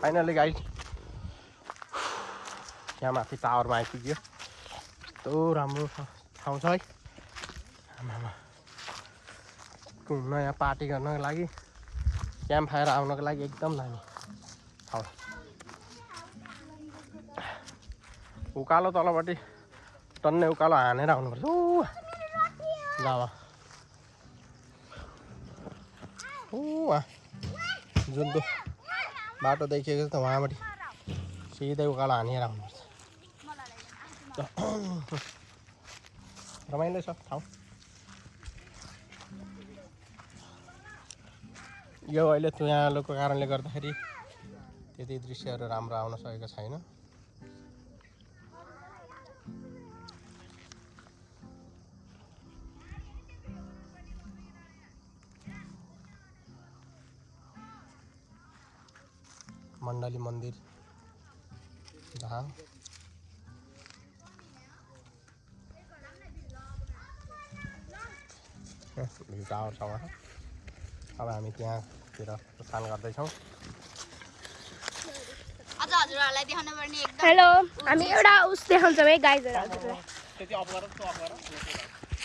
Finally guys यहाँ माथि टावरमा आइपुग्यो। यस्तो राम्रो ठाउँ छ है। घुम्न यहाँ पार्टी गर्नको लागि क्याम्प फायर आउनको लागि एकदम दामी ठाउँ। उकालो तलपट्टि टन्ने उकालो हानेर आउनुपर्छ। जावा जुन त्यो बाटो देखिएको छ त वहाँबाट सिधै उकालो हानेर आउनुपर्छ। रमाइलो छ ठाउँ। यो अहिले तुयालोको कारणले गर्दाखेरि त्यति दृश्यहरू राम्रो आउन सकेको छैन। मण्डली मन्दिर जहाँ टावर छ वहाँ। अब हामी त्यहाँतिर प्रस्थान गर्दैछौँ। हेलो हामी एउटा उस देखाउँछौँ है गाइजहरुलाई।